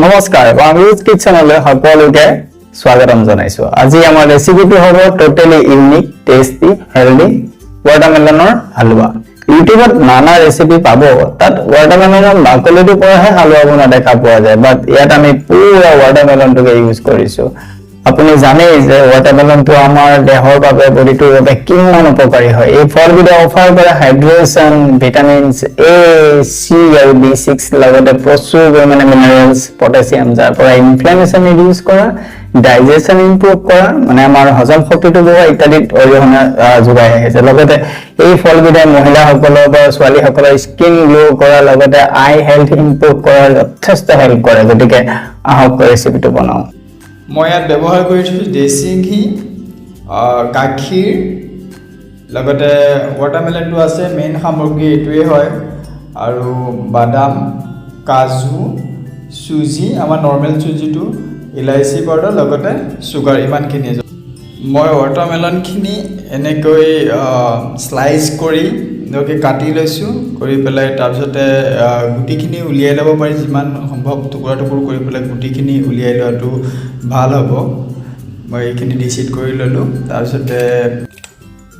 নমস্কাৰ, বাংলুজ কিটচেনলৈ সকলোকে স্বাগতম জনাইছো। আজি আমাৰ ৰেচিপিটো হ'ব ট'টেলি ইউনিক, টেষ্টি, হেল্ডি ৱাটাৰমেলনৰ হালোৱা। ইউটিউবত নানা ৰেচিপি পাব, তাত ৱাটাৰমেলনৰ বাকলিটোৰ পৰাহে হালোৱা বনোৱা দেখা পোৱা যায়, বাট ইয়াত আমি পুৰা ৱাটাৰমেলনটোকে ইউজ কৰিছো। আপুনি জানেই যে ৱাটাৰমেলনটো আমাৰ দেহৰ বাবে, বডিটোৰ বাবে কিমান উপকাৰী হয়। এই ফলবিধে অফাৰ কৰে হাইড্ৰেশ্যন, ভিটামিনছ এ, চি আৰু বি6, লগতে প্ৰচুৰ পৰিমাণে মিনাৰেলছ, পটেছিয়াম, যাৰ পৰা ইনফ্লেমেশ্যন ৰিডিউচ কৰা, ডাইজেশ্যন ইম্প্ৰুভ কৰা, মানে আমাৰ হজম শক্তিটো বঢ়োৱা ইত্যাদিত অৰিহণা যোগাই আহিছে। লগতে এই ফলবিধে মহিলাসকলৰ বা ছোৱালীসকলৰ স্কিন গ্ল' কৰাৰ লগতে আই হেল্থ ইম্প্ৰুভ কৰাৰ যথেষ্ট হেল্প কৰে। গতিকে আহক, ৰেচিপিটো বনাওঁ। মই ইয়াত ব্যৱহাৰ কৰিছোঁ দেশী ঘি, গাখীৰ, লগতে ৱাটাৰমেলনটো আছে, মেইন সামগ্ৰী এইটোৱেই হয়, আৰু বাদাম, কাজু, চুজি, আমাৰ নৰ্মেল চুজিটো, ইলাচি পাউডাৰ, লগতে চুগাৰ, ইমানখিনিয়ে। মই ৱাটাৰমেলনখিনি এনেকৈ শ্লাইচ কৰি এনেকৈ কাটি লৈছোঁ। কৰি পেলাই তাৰপিছতে গুটিখিনি উলিয়াই ল'ব পাৰি। যিমান সম্ভৱ টুকুৰা টুকুৰ কৰি পেলাই গুটিখিনি উলিয়াই লোৱাটো ভাল হ'ব। মই এইখিনি ডিচিড কৰি ল'লোঁ। তাৰপিছতে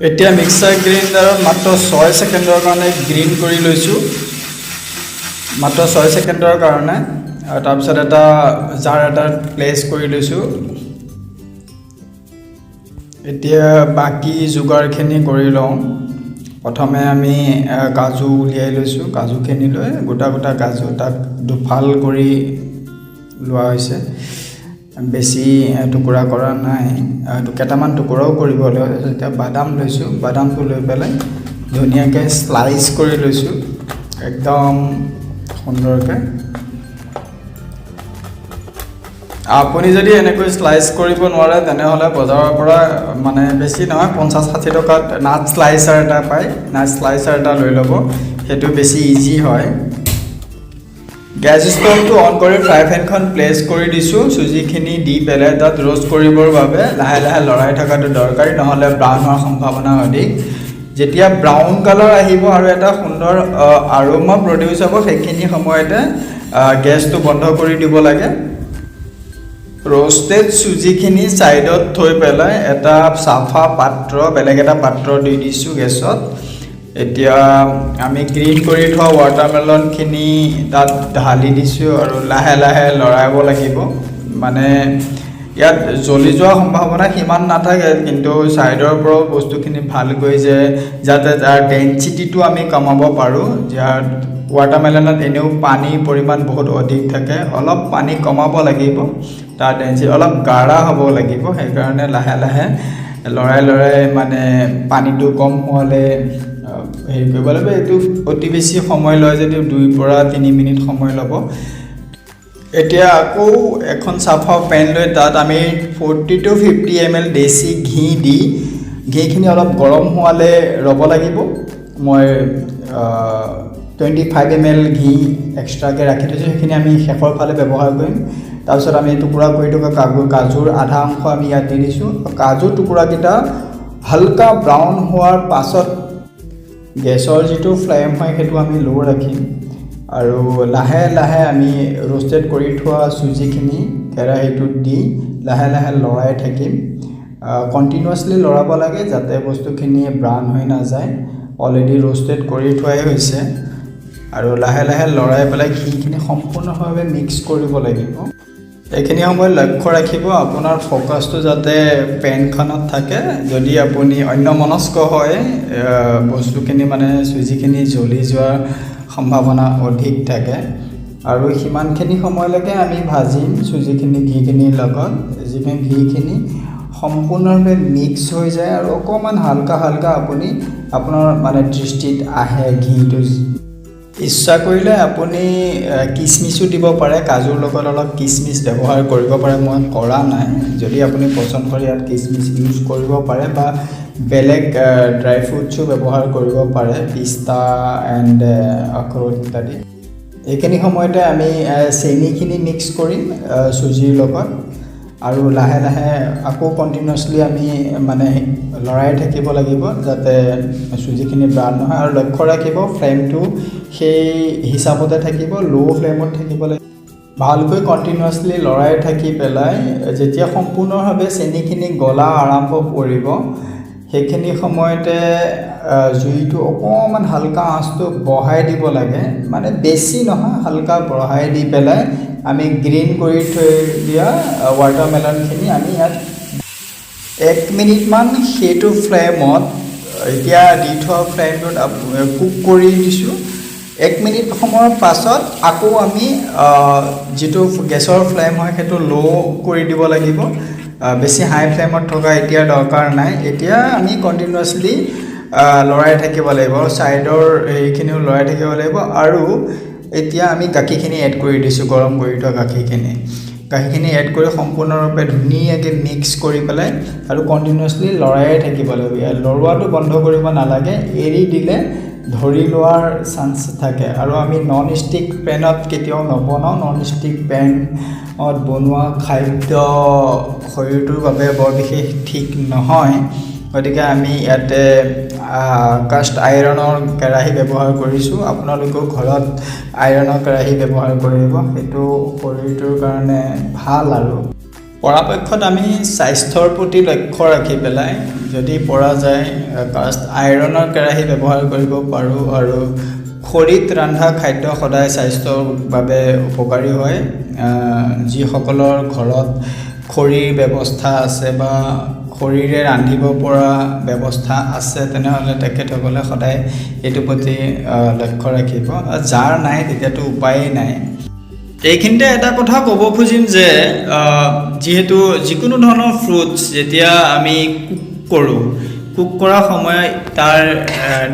এতিয়া মিক্সাৰ গ্ৰাইণ্ডাৰত মাত্ৰ 6 ছেকেণ্ডৰ কাৰণে গ্ৰাইণ্ড কৰি লৈছোঁ, মাত্ৰ 6 ছেকেণ্ডৰ কাৰণে। আৰু তাৰপিছত এটা জাৰ এটাত প্লেচ কৰি লৈছোঁ। এতিয়া বাকী যোগাৰখিনি কৰি লওঁ। প্ৰথমে আমি কাজু উলিয়াই লৈছোঁ। কাজুখিনি লৈ গোটা গোটা কাজু, তাক দুফাল কৰি লোৱা হৈছে, বেছি টুকুৰা কৰা নাই, কেইটামান টুকুৰাও কৰিব লাগিব। এতিয়া বাদাম লৈছোঁ। বাদামটো লৈ পেলাই ধুনীয়াকৈ শ্লাইচ কৰি লৈছোঁ, একদম সুন্দৰকৈ। আপুনি যদি এনেকৈ শ্লাইচ কৰিব নোৱাৰে, তেনেহ'লে বজাৰৰ পৰা, মানে বেছি নহয়, 50-60 টকাত নাট শ্লাইচাৰ এটা পায়। নাট শ্লাইচাৰ এটা লৈ ল'ব, সেইটো বেছি ইজি হয়। গেছ ষ্ট'ভটো অন কৰি ফ্ৰাই পেনখন প্লেচ কৰি দিছোঁ। চুজিখিনি দি পেলাই তাত ৰ'ষ্ট কৰিবৰ বাবে লাহে লাহে লৰাই থকাটো দৰকাৰী, নহ'লে ব্ৰাউন হোৱাৰ সম্ভাৱনা অধিক। যেতিয়া ব্ৰাউন কালাৰ আহিব আৰু এটা সুন্দৰ আৰোমা প্ৰডিউচ হ'ব, সেইখিনি সময়তে গেছটো বন্ধ কৰি দিব লাগে। ৰ'ষ্টেড চুজিখিনি ছাইডত থৈ পেলাই এটা চাফা পাত্ৰ, বেলেগ এটা পাত্ৰ দি দিছোঁ গেছত। এতিয়া আমি গ্ৰাইণ্ড কৰি থোৱা ৱাটাৰমেলনখিনি তাত ঢালি দিছোঁ আৰু লাহে লাহে লৰাব লাগিব। মানে ইয়াত জ্বলি যোৱাৰ সম্ভাৱনা সিমান নাথাকে, কিন্তু ছাইডৰ পৰাও বস্তুখিনি ভালকৈ যে যাতে তাৰ ডেনচিটিটো আমি কমাব পাৰোঁ। যাৰ ৱাটাৰমেলনত এনেও পানীৰ পৰিমাণ বহুত অধিক থাকে, অলপ পানী কমাব লাগিব, তাৰ ডেনচিটি অলপ গাঢ়া হ'ব লাগিব। সেইকাৰণে লাহে লাহে লৰাই লৰাই, মানে পানীটো কম হোৱালে হেৰি কৰিব লাগিব। এইটো অতি বেছি সময় লয় যদিও 2ৰ পৰা 3 মিনিট সময় ল'ব। এতিয়া আকৌ এখন চাফা পেন লৈ তাত আমি 40 টু 50 ml দেশী ঘি দি ঘিখিনি অলপ গৰম হোৱালে ৰ'ব লাগিব। মই 25 ml ঘি এক্সট্ৰাকৈ ৰাখি থৈছোঁ, সেইখিনি আমি শেষৰ ফালে ব্যৱহাৰ কৰিম। তাৰপিছত আমি টুকুৰা কৰি থকা কাজুৰ আধা অংশ আমি ইয়াত দি দিছোঁ। কাজুৰ টুকুৰাকেইটা হালকা ব্ৰাউন হোৱাৰ পাছত গেছৰ যিটো ফ্লেম হয়, সেইটো আমি ল' ৰাখিম আৰু লাহে লাহে আমি ৰ'ষ্টেড কৰি থোৱা চুজিখিনি কেৰাহীটোত দি লাহে লাহে লৰাই থাকিম। কণ্টিনিউৱাছলি লৰাব লাগে, যাতে বস্তুখিনি ব্ৰাউন হৈ নাযায়। অলৰেডি ৰ'ষ্টেড কৰি থোৱাই হৈছে। আৰু লাহে লাহে লৰাই পেলাই ঘিখিনি সম্পূৰ্ণভাৱে মিক্স কৰিব লাগিব। এইখিনি সময়ত লক্ষ্য ৰাখিব, আপোনাৰ ফ'কাছটো যাতে পেনখনত থাকে। যদি আপুনি অন্যমনস্ক হয়, বস্তুখিনি, মানে চুজিখিনি জ্বলি যোৱাৰ সম্ভাৱনা অধিক থাকে। আৰু সিমানখিনি সময়লৈকে আমি ভাজিম চুজিখিনি ঘিখিনিৰ লগত, যিখিনি ঘিখিনি সম্পূৰ্ণৰূপে মিক্স হৈ যায় আৰু অকণমান হালকা হালকা আপুনি আপোনাৰ মানে দৃষ্টিত আহে ঘিটো। ইচ্ছা কৰিলে আপুনি কিচমিচো দিব পাৰে। কাজুৰ লগত অলপ কিচমিচ ব্যৱহাৰ কৰিব পাৰে, মই কৰা নাই। যদি আপুনি পচন্দ কৰে, ইয়াত কিচমিচ ইউজ কৰিব পাৰে বা বেলেগ ড্ৰাই ফ্ৰুটছো ব্যৱহাৰ কৰিব পাৰে, পিস্তা এণ্ড আখৰোট ইত্যাদি। এইখিনি সময়তে আমি চেনিখিনি মিক্স কৰিম চুজিৰ লগত আৰু লাহে লাহে আকৌ কণ্টিনিউৱাছলি আমি মানে লৰাই থাকিব লাগিব, যাতে চুজিখিনি ব্ৰাউন নহয়। আৰু লক্ষ্য ৰাখিব, ফ্লেমটো সেই হিচাপতে থাকিব, ল' ফ্লেমত থাকিব লাগিব। ভালকৈ কণ্টিনিউৱাছলি লৰাই থাকি পেলাই যেতিয়া সম্পূৰ্ণভাৱে চেনিখিনি গলা আৰম্ভ কৰিব, সেইখিনি সময়তে জুইটো অকণমান হালকা আঁচটো বঢ়াই দিব লাগে, মানে বেছি নহয়, হালকা বঢ়াই দি পেলাই আমি গ্ৰেট কৰি থৈ দিয়া ৱাটাৰমেলনখিনি আমি ইয়াত 1 মিনিটমান সেইটো ফ্লেমত, এতিয়া দি থোৱা ফ্লেমটোত কুক কৰি দিছোঁ। 1 মিনিট সময়ৰ পাছত আকৌ আমি যিটো গেছৰ ফ্লেম হয়, সেইটো ল' কৰি দিব লাগিব। বেছি হাই ফ্লেমত থকা এতিয়া দৰকাৰ নাই। এতিয়া আমি কণ্টিনিউৱাছলি লৰাই থাকিব লাগিব, ছাইডৰ হেৰিখিনিও লৰাই থাকিব লাগিব। আৰু এতিয়া আমি গাখীৰখিনি এড কৰি দিছোঁ, গৰম কৰি থোৱা গাখীৰখিনি। গাখীৰখিনি এড কৰি সম্পূৰ্ণৰূপে ধুনীয়াকৈ মিক্স কৰি পেলাই আৰু কণ্টিনিউৱাছলি লৰায়ে থাকিব লাগিব। ইয়াত লৰোৱাটো বন্ধ কৰিব নালাগে, এৰি দিলে ধৰি লোৱাৰ চান্স থাকে। আৰু আমি নন ষ্টিক পেনত কেতিয়াও নবনাওঁ। নন ষ্টিক পেনত বনোৱা খাদ্য শৰীৰটোৰ বাবে বৰ বিশেষ ঠিক নহয়। গতিকে আমি ইয়াতে কাষ্ট আইৰণৰ কেৰাহী ব্যৱহাৰ কৰিছোঁ। আপোনালোকেও ঘৰত আইৰণৰ কেৰাহী ব্যৱহাৰ কৰিব, সেইটো শৰীৰটোৰ কাৰণে ভাল। আৰু পৰাপক্ষত আমি স্বাস্থ্যৰ প্ৰতি লক্ষ্য ৰাখি পেলাই যদি পৰা যায় কাষ্ট আইৰণৰ কেৰাহী ব্যৱহাৰ কৰিব পাৰোঁ। আৰু খৰিত ৰন্ধা খাদ্য সদায় স্বাস্থ্যৰ বাবে উপকাৰী হয়। যিসকলৰ ঘৰত খৰিৰ ব্যৱস্থা আছে বা খৰিৰে ৰান্ধিব পৰা ব্যৱস্থা আছে, তেনেহ'লে তেখেতসকলে সদায় এইটোৰ প্ৰতি লক্ষ্য ৰাখিব। যাৰ নাই, তেতিয়াতো উপায়েই নাই। এইখিনিতে এটা কথা ক'ব খুজিম যে যিহেতু যিকোনো ধৰণৰ ফ্ৰুটছ যেতিয়া আমি কুক কৰোঁ, কুক কৰাৰ সময়ত তাৰ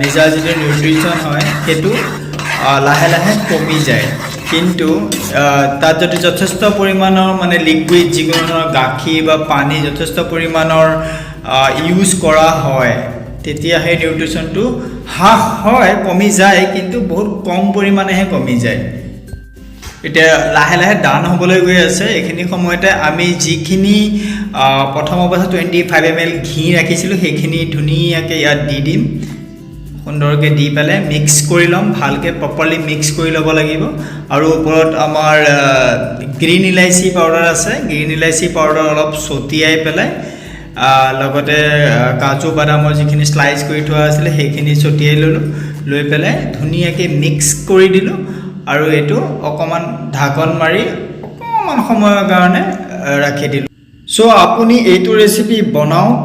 নিজা যিটো নিউট্ৰিশ্যন হয়, সেইটো লাহে লাহে কমি যায়। কিন্তু তাত যদি যথেষ্ট পৰিমাণৰ মানে লিকুইড, যিকোনো ধৰণৰ গাখীৰ বা পানী যথেষ্ট পৰিমাণৰ ইউজ কৰা হয়, তেতিয়া সেই নিউট্ৰিশ্যনটো হ্ৰাস হয়, কমি যায়, কিন্তু বহুত কম পৰিমাণেহে কমি যায়। এতিয়া লাহে লাহে ডান হ'বলৈ গৈ আছে। এইখিনি সময়তে আমি যিখিনি প্ৰথম অৱস্থাত 25 ml ঘি ৰাখিছিলোঁ, সেইখিনি ধুনীয়াকৈ ইয়াত দি দিম। সুন্দৰকৈ দি পেলাই মিক্স কৰি ল'ম ভালকৈ, প্ৰপাৰলি মিক্স কৰি ল'ব লাগিব। আৰু ওপৰত আমাৰ গ্ৰীণ ইলাচি পাউডাৰ আছে, গ্ৰীণ ইলাচি পাউডাৰ অলপ ছটিয়াই পেলাই, লগতে কাজু বাদামৰ যিখিনি শ্লাইচ কৰি থোৱা আছিলে, সেইখিনি ছটিয়াই ল'লোঁ। লৈ পেলাই ধুনীয়াকৈ মিক্স কৰি দিলোঁ আৰু এইটো অকণমান ঢাকন মাৰি অকণমান সময়ৰ কাৰণে ৰাখি দিলোঁ। চ' আপুনি এইটো ৰেচিপি বনাওক,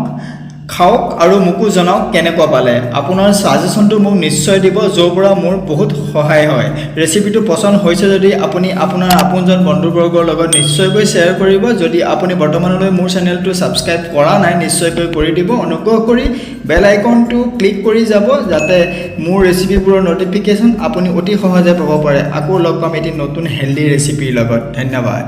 খাওক আৰু মোকো জনাওক কেনেকুৱা পালে। আপোনাৰ ছাজেশ্যনটো মোক নিশ্চয় দিব, য'ৰ পৰা মোৰ বহুত সহায় হয়। ৰেচিপিটো পচন্দ হৈছে যদি আপুনি আপোনাৰ আপোনজন বন্ধুবৰ্গৰ লগত নিশ্চয়কৈ শ্বেয়াৰ কৰিব। যদি আপুনি বৰ্তমানলৈ মোৰ চেনেলটো ছাবস্ক্ৰাইব কৰা নাই, নিশ্চয়কৈ কৰি দিব। অনুগ্ৰহ কৰি বেল আইকনটো ক্লিক কৰি যাব, যাতে মোৰ ৰেচিপিবোৰৰ ন'টিফিকেশ্যন আপুনি অতি সহজে পাব পাৰে। আকৌ লগ পাম এটি নতুন হেল্ডি ৰেচিপিৰ লগত। ধন্যবাদ।